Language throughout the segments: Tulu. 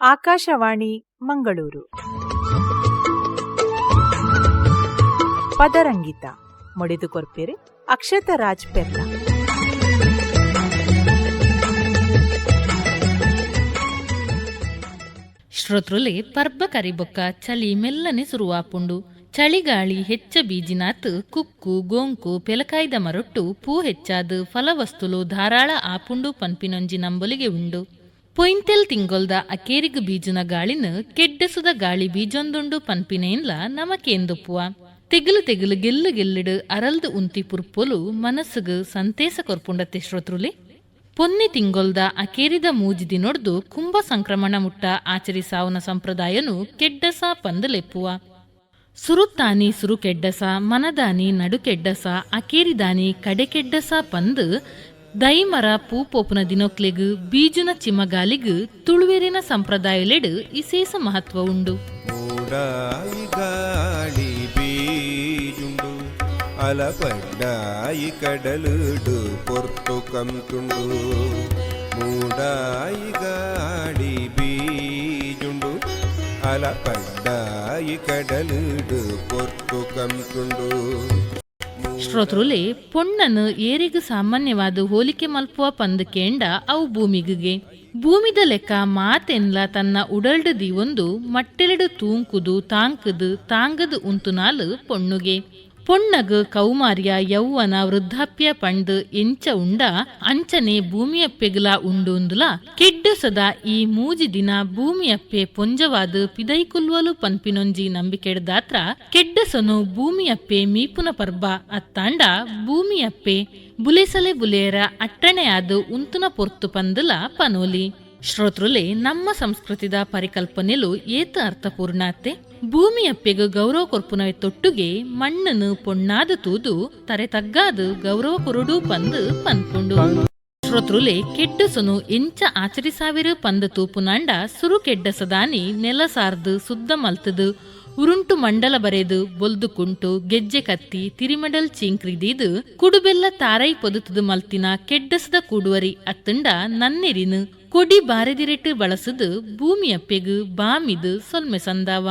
ಆಕಾಶವಾಣಿ ಮಂಗಳೂರು. ಪದರಂಗಿತ ಮೊಡಿದು ಕೊರ್ಪೆರೆ ಅಕ್ಷತ ರಾಜ್ ಪೆರ್ಲ. ಶ್ರೋತೃಲೆ, ಪರ್ಬ ಕರಿಬೊಕ್ಕ ಚಳಿ ಮೆಲ್ಲನೆ ಸುರುವಾಪುಂಡು. ಚಳಿಗಾಳಿ ಹೆಚ್ಚ ಬೀಜಿನಾತ್ ಕುಕ್ಕು, ಗೋಂಕು, ಪೆಲಕಾಯ್ದ ಮರೊಟ್ಟು ಪೂ ಹೆಚ್ಚಾದ್ ಫಲವಸ್ತುಲು ಧಾರಾಳ ಆಪುಂಡು ಪನ್ಪಿನೊಂಜಿ ನಂಬೊಲಿಗೆ ಉಂಡು. ಪೊಯಿಂತೆಲ್ ತಿಂಗೊಲ್ದ ಅಕೇರಿಗ್ ಬೀಜುನ ಗಾಳಿನ್ ಕೆಡ್ಡಸುದ ಗಾಳಿ ಬೀಜೊಂದುಂಡು ಪನ್ಪಿನೇನ್ಲ ನಮಕೇಂದುಪ್ಪುವ. ತೆಗಲು ತೆಗಲು ಗೆಲ್ಲು ಗೆಲ್ಲುಡು ಅರಲ್ದು ಉಂತಿ ಪುರ್ಪೊಲು ಮನಸ್ಸುಗ್ ಸಂತೇಸ ಕೊರ್ಪುಂಡತ್ತೆ ಶ್ರೋತೃಲೆ. ಪೊನ್ನಿ ತಿಂಗೊಲ್ದ ಅಕೇರಿದ ಮೂಜಿ ದಿನೊಡ್ದು ಕುಂಭ ಸಂಕ್ರಮಣ ಮುಟ್ಟ ಆಚರಿಸಾವುನ ಸಂಪ್ರದಾಯನು ಕೆಡ್ಡಸ ಪಂದ್ ಲೆಪ್ಪುವ. ಸುರುತ್ತಾನಿ ಸುರು ಕೆಡ್ಡಸ, ಮನದಾನಿ ನಡು ಕೆಡ್ಡಸ, ಅಕೇರಿದಾನಿ ಕಡೆ ಕೆಡ್ಡಸ ಪಂದ್ ದೈಮರ ಪೂಪೋಪುನ ದಿನೊಕ್ಲೆಗ್ ಬೀಜುನ ಚಿಮಗಾಲಿಗ್ ತುಳುವೆರಿನ ಸಂಪ್ರದಾಯಲೆಡ್ ಇಸೇಸ ಮಹತ್ವ ಉಂಡು. ಮೂಡಾಯಿ ಗಾಳಿ ಬೀಜುಂಡು, ಅಲಪಡ್ಡಾಯಿ ಕಡಲುಡು ಪೊರ್ತು ಕಂತುಂಡು. ಮೂಡಾಯಿ ಗಾಳಿ ಬೀಜುಂಡು, ಅಲಪಡ್ಡಾಯಿ ಕಡಲುಡು ಪೊರ್ತು ಕಂತುಂಡು. ಶ್ರೋತೃಲೆ, ಪೊಣ್ಣನು ಏರಿಗ್ ಸಾಮಾನ್ಯವಾದ ಹೋಲಿಕೆ ಮಲ್ಪುವ ಪಂದ್ ಕೇಂಡ ಅವು ಭೂಮಿಗೆ. ಭೂಮಿದ ಲೆಕ್ಕ ಮಾತೆನ್ಲ ತನ್ನ ಉಡಲ್ಡ್ ದೀವೊಂದು ಮಟ್ಟೆಲೆಡು ತೂಂಕುದು ತಾಂಕುದು ತಾಂಗದು ಉಂತುನಾಲು ಪೊಣ್ಣುಗೆ. ಪೊಣ್ಣಗ್ ಕೌಮಾರ್ಯ, ಯೌವನ, ವೃದ್ಧಾಪ್ಯ ಪಂಡ್ ಎಂಚ ಉಂಡ ಅಂಚನೆ ಭೂಮಿಯಪ್ಪೆಗ್ಲ ಉಂಡುಂದುಲ ಕೆಡ್ಡ ಸದಾ ಈ ಮೂಜಿ ದಿನ ಭೂಮಿಯಪ್ಪೆ ಪೊಂಜವಾದ ಪಿದೈಕುಲ್ವಲು ಪನ್ಪಿನೊಂಜಿ ನಂಬಿಕೆಡ್ದಾತ್ರ ಕೆಡ್ಡಸನು ಭೂಮಿಯಪ್ಪೆ ಮೀಪುನ ಪರ್ಬ ಅತ್ತಾಂಡ ಭೂಮಿಯಪ್ಪೆ ಬುಲೆಸಲೆ ಬುಲೇರ ಅಟ್ಟಣೆಯಾದ ಉಂತುನ ಪೊರ್ತು ಪಂದುಲ ಪನೋಲಿ. ಶ್ರೋತೃಲೆ, ನಮ್ಮ ಸಂಸ್ಕೃತಿದ ಪರಿಕಲ್ಪನೆಲು ಏತ ಅರ್ಥಪೂರ್ಣಾತೆ. ಭೂಮಿಯಪ್ಪೆಗ್ ಗೌರವ ಕೊರ್ಪುನ ತೊಟ್ಟುಗೆ ಮಣ್ಣನು ಪೊಣ್ಣಾದ ತೂದು ತರೆ ತಗ್ಗಾದು ಗೌರವ ಕೊರಡು ಪಂದು ಪನ್ಪುಂಡು. ಶ್ರೋತೃಲೆ, ಕೆಡ್ಡಸನು ಎಂಚ ಆಚರಿಸಾವಿರು ಪಂದ ತೂಪುನಾಂಡ, ಸುರು ಕೆಡ್ಡಸದಾನಿ ನೆಲ ಸಾರ್ದು ಸುದ್ದ ಮಲ್ತದು ಉರುಂಟು ಮಂಡಲ ಬರೆದು ಬೊಲ್ದು ಕುಂಟು, ಗೆಜ್ಜೆ ಕತ್ತಿ, ತಿರಿಮಡಲ್ ಚೀಂಕ್ರಿದೀದು ಕುಡುಬೆಲ್ಲ ತಾರೈ ಪೊದುತುದು ಮಲ್ತಿನ ಕೆಡ್ಡಸದ ಕೂಡುವರಿ ಅತ್ತುಂಡ ನನ್ನೆರಿನು ಕೊಡಿ ಬಾರೆದಿರೆಟ್ಟು ಬಳಸುದು ಭೂಮಿಯಪ್ಪೆಗು ಬಾಮಿದು ಸೊಲ್ಮೆ ಸಂದಾವ.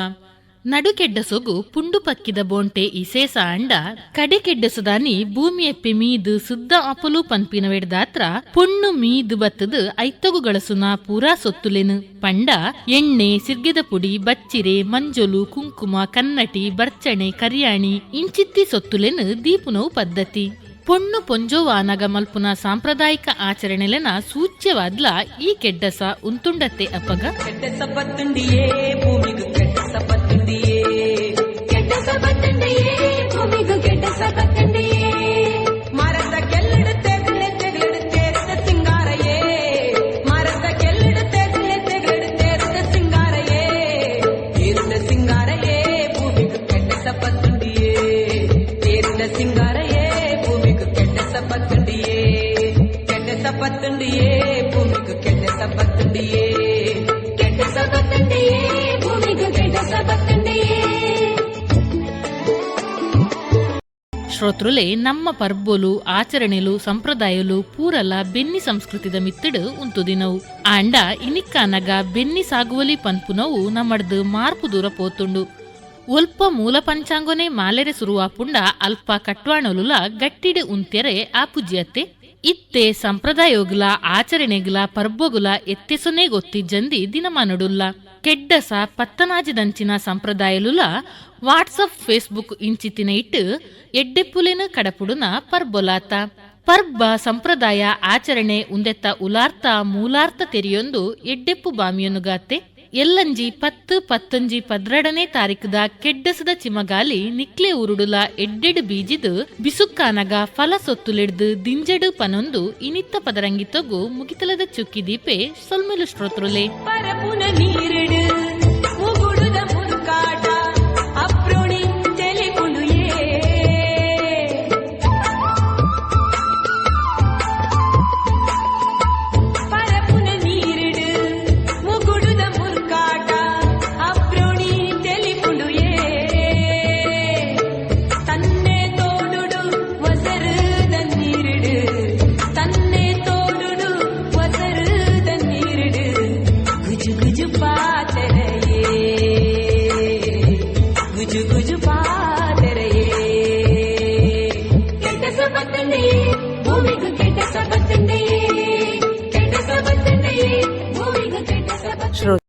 ನಡು ಕೆಡ್ಡಸೊಗು ಪುಂಡು ಪಕ್ಕಿದ ಬೋಂಟೆ ಇಸೇಸ ಅಂಡ, ಕಡೆ ಕೆಡ್ಡಸದಾನಿ ಭೂಮಿಯಪ್ಪೆ ಮೀದು ಸುದ್ದ ಅಪಲು ಪನ್ಪಿನವೆಡ್ದಾತ್ರ ಪೊಣ್ಣು ಮೀದು ಬತ್ತದು ಐತಗು ಗಳಸುನ ಪೂರಾ ಸೊತ್ತುಲೆನು ಪಂಡ ಎಣ್ಣೆ, ಸಿರ್ಗೆದ ಪುಡಿ, ಬಚ್ಚಿರೆ, ಮಂಜೊಲು, ಕುಂಕುಮ, ಕನ್ನಟಿ, ಬರ್ಚಣೆ, ಕರಿಯಾಣಿ ಇಂಚಿತ್ತಿ ಸೊತ್ತುಲೆನು ದೀಪುನವು ಪದ್ಧತಿ. ಪೊಣ್ಣು ಪೊಂಜೋವಾನಗ ಮಲ್ಪುನ ಸಾಂಪ್ರದಾಯಿಕ ಆಚರಣೆಲೆನ ಸೂಚ್ಯವಾದ್ಲ ಈ ಕೆಡ್ಡಸ ಉಂತುಂಡತ್ತೆ ಅಪಗ. ಕೆಟ್ಟ ಸಪತ್ತುಂಡಿಯೇ ಭೂಮಿಗೂ ಕೆಟ್ಟ ಸಪತ್ತುಂಡಿಯೇ, ಕೆಟ್ಟ ಸಪತ್ತುಂಡಿಯೇ ಭೂಮಿಗೂ ಕೆಟ್ಟ ಸಪತ್ತುಂಡಿಯೇ. ಮರದ ಕೆಲ್ಲಡು ತೆಗಲೆ ತೆಗಲಡು ತೇರಿದ ಸಿಂಗಾರಯೇ, ಮರದ ಕೆಲ್ಲಡು ತೆಗಲೆ ತೆಗಲಡು ತೇರಿದ ಸಿಂಗಾರಯೇ, ತೇರಿದ ಸಿಂಗಾರಯೇ ಭೂಮಿಗೂ ಕೆಟ್ಟ ಸಪತ್ತುಂಡಿಯೇ, ತೇರಿದ ಸಿಂಗಾರಯೇ ಭೂಮಿಗೂ ಕೆಟ್ಟ ಸಪತ್ತುಂಡಿಯೇ, ಕೆಟ್ಟ ಸಪತ್ತುಂಡಿಯೇ ಭೂಮಿಗೂ ಕೆಟ್ಟ ಸಪತ್ತುಂಡಿಯೇ, ಕೆಟ್ಟ ಸಪತ್ತುಂಡಿಯೇ ಭೂಮಿಗೂ ಕೆಟ್ಟ ಸಪತ್ತುಂಡಿಯೇ. ಶ್ರೋತೃಲೆ, ನಮ್ಮ ಪರ್ಬೊಲು, ಆಚರಣೆಲು, ಸಂಪ್ರದಾಯಲು ಪೂರಲ ಬೆನ್ನಿ ಸಂಸ್ಕೃತಿದ ಮಿತ್ತಡು ಉಂತುದಿನವು. ಆಂಡ ಇನಿಕ್ಕಾನಗ ಬೆನ್ನಿ ಸಾಗುವಲಿ ಪನ್ಪುನವು ನಮ್ಮಡ್ದು ಮಾರ್ಪು ದೂರ ಪೋತುಂಡು. ಒಲ್ಪ ಮೂಲ ಪಂಚಾಂಗೊನೆ ಮಾಲೆರೆ ಸುರುವಾಪುಂಡ ಅಲ್ಪ ಕಟ್ವಾಣಲುಲ ಗಟ್ಟಿಡು ಉಂತೆರೆ ಆಪುಜಿಯತ್ತೆ. ಇತ್ತೆ ಸಂಪ್ರದಾಯೋಗ್ಲ, ಆಚರಣೆಗ್ಲ, ಪರ್ಬೊಗುಲ ಎತ್ತೆಸೊನೇ ಗೊತ್ತಿಜ್ಜಂದಿ ದಿನಮಾನಡುಲ್ಲ. ಕೆಡ್ಡಸ ಪತ್ತನಾಜಿದಂಚಿನ ಸಂಪ್ರದಾಯಲುಲ ವಾಟ್ಸಪ್, ಫೇಸ್ಬುಕ್ ಇಂಚಿತ್ತಿನ ಇಟ್ಟು ಎಡ್ಡೆಪ್ಪುಲೆನ ಕಡಪುಡುನ ಪರ್ಬೊಲಾತ. ಪರ್ಬ, ಸಂಪ್ರದಾಯ, ಆಚರಣೆ ಉಂದೆತ್ತ ಉಲಾರ್ಥ ಮೂಲಾರ್ಥ ತೆರಿಯೊಂದು ಎಡ್ಡೆಪ್ಪು ಬಾಮಿಯೊನುಗಾತೆ. ಎಲ್ಲಂಜಿ 10, 10, 12ನೇ ತಾರೀಕುದ ಕೆಡ್ಡಸದ ಚಿಮಗಾಲಿ ನಿಕ್ಲೆ ಉರುಡುಲ ಎಡ್ಡೆಡು ಬೀಜಿದು ಬಿಸುಕ್ಕಾನಗ ಫಲ ಸೊತ್ತುಲಿಡ್ದು ದಿಂಜಡು ಪನೊಂದು ಇನಿತ್ತ ಪದರಂಗಿತೊಗು ಮುಗಿತಲದ ಚುಕ್ಕಿ ದೀಪೆ. ಸೊಲ್ಮೆಲು ಶ್ರೋತೃಲೆ. ಪರಪುನ ನೀರಿಡು ಮುಗುಡುದ ಮುರುಕಾಟ ಅಪ್ರೋಣಿ ತೆಲಿಪುಂಡುಯೇ. ಪರಪುನ ನೀರಿಡು ಮುಗುಡುದ ಮುರುಕಾಟ ಅಪ್ರೋಣಿ ತೆಲಿಪುಂಡುಯೇ. ತನ್ನೆ ತೋಡುಡು ಒಸರುದ ನೀರಿಡು, ತನ್ನೆ ತೋಡುಡು ಒಸರುದ ನೀರಿಡು ಗುಜು ಗುಜು ಪಾ ಪಾತೆರೆಯೇ, ಗುಜು ಗುಜು ಪಾತೆರೆಯೇ. ಕೆಟ್ಟ ಸಬತ್ತಂಡೆಯೇ ಭೂಮಿಗೂ ಕೆಟ್ಟ ಸಬತ್ತಂಡೆಯೇ, ಕೆಟ್ಟ ಸಬತ್ತಂಡೆಯೇ ಭೂಮಿಗೂ ಕೆಟ್ಟ ಸಬತ್ತಂಡೆಯೇ. ಶ್ರೋತೃ